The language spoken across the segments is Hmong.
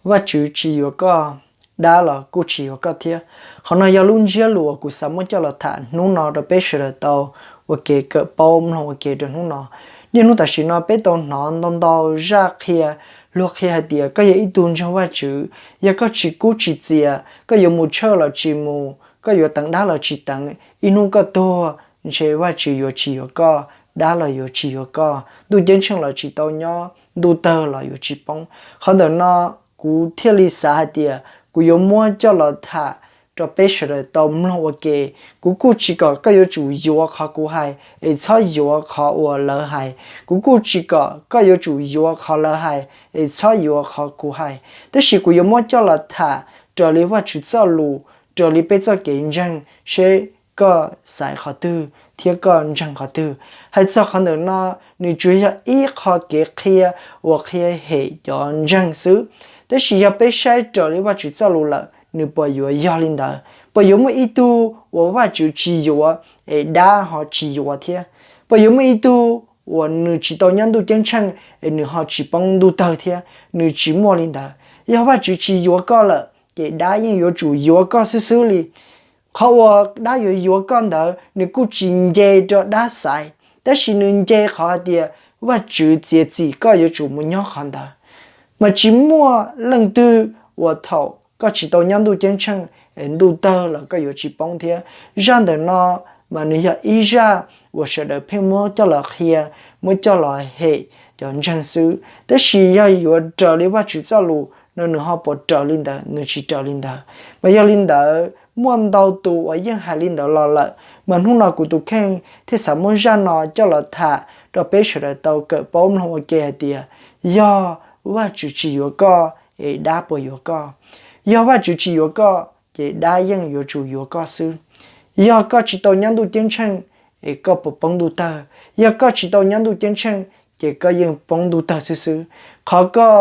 Vajtswv tsis yuav koj, dab los kuj tsis yuav koj thiab. Qhov no yog lub ntsiab lus uas kuv xav muab coj los tham hnub no rau peb sawv daws tau ua ke kawm paub mloog ua ke rau hnub no. Niaj hnub tam sim no peb tau hnov ntau ntau zaj qhia, luag qhia hais tias koj yog ib tug ntseeg Vajtswv, yog koj tsis kub tsis txias, koj yuav mus church los tsis mus, koj yuav teev dab los tsis teev, ib hnub koj tuag ntshe Vajtswv yuav tsis yuav koj, dab los yuav tsis yuav koj, ntuj ceeb tsheej los tsis tau nyob, ntuj tawg los yuav tsis poob. Qhov ntawm no kuv thiaj li xav hais tias kuv yuav muab coj los tham rau peb sawv daws tau mloog ua ke. Kuv kuj tsis kom koj yuav tsum yuav qhov kuv hais es txhob yuav qhov uas lawv hais. Kuv kuj tsis kom koj yuav tsum yuav qhov lawv hais es txhob yuav qhov kuv hais. Tab sis kuv yuav muab coj los tham raws li Vajtswv txoj lus, raws li peb txoj kev ntseeg, seb koj xaiv qhov twg thiab koj ntseeg qhov twg. Hais txog qhov ntawm no, nws tsuas yog ib qho kev qhia uas qhia hem cov ntseeg xwb. Tab sis yog peb saib raws li Vajtswv txoj lus lawm, nws puas yuav yog li ntawd? Puas yuav muaj ib tug uas Vajtswv tsis yuav es dab ho tsis yuav thiab? Puas yuav muaj ib tug uas nws tsis tau nyob ntuj ceeb tsheej es nws ho tsis poob ntuj tawg thiab? Nws tsis muaj li ntawd. Yog Vajtswv tsis yuav koj lawm, ces dab yeej yuav tsum yuav koj xwb xwb li. Qhov uas dab yuav yuav koj ntawd, nws kuj tsis nce rau dab xaiv, tab sis nws nce qhov hais tias Vajtswv txiav txim koj yuav tsum mus nyob qhov ntawd. Mas tsis muaj leej twg uas thaum koj tsis tau nyob ntuj ceeb tsheej es ntuj tawg los koj yuav tsis poob thiab. Zaj ntawm no mas nws yog ib zaj uas sawv daws pheej muab coj los qhia, muab coj los hem cov ntseeg xwb. Tab sis yog yuav raws li Vajtswv txoj lus no, nws ho puas raws li ntawd? Nws tsis raws li ntawd. Mas yog li ntawd, muaj ntau tus uas yeej hais li ntawd los lawm, mas hnub no kuv tus kheej thiaj xav muab zaj no coj los tham rau peb sawv daws tau kawm paub mloog ua ke hais tias, yog Vajtswv tsis yuav koj, es dab puas yuav koj? Yog Vajtswv tsis yuav koj, ces dab yeej yuav tsum yuav koj xwb. Yog koj tsis tau nyob ntuj ceeb tsheej, es koj puas poob ntuj tawg? Yog koj tsis tau nyob ntuj ceeb tsheej, ces koj yeej poob ntuj tawg xwb xwb. Qhov koj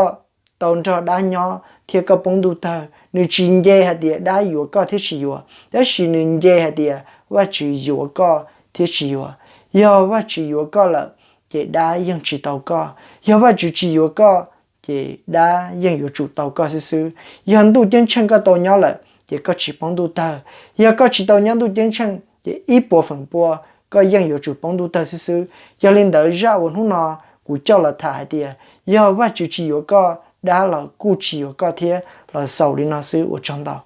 tau nrog dab nyob thiab koj poob ntuj tawg, nws tsis nce hais tias dab yuav koj thiab tsis yuav, tab sis nws nce hais tias Vajtswv yuav koj thiab tsis yuav. Yog Vajtswv yuav koj lawm, ces dab yeej tsis tau koj. Yog Vajtswv tsis yuav koj, ces dab yeej yuav tsum tau koj xwb xwb. Yog ntuj ceeb tsheej koj tau nyob lawm, ces koj tsis poob ntuj tawg. Yog koj tsis tau nyob ntuj ceeb tsheej, ces ib puas feem pua koj yeej yuav tsum poob ntuj tawg xwb xwb. Yog li ntawd, zaj uas hnub no kuv coj los tham hais tias, yog Vajtswv tsis yuav koj, dab los kuj tsis yuav koj thiab, los xaus li no xwb, ua tsaug ntau.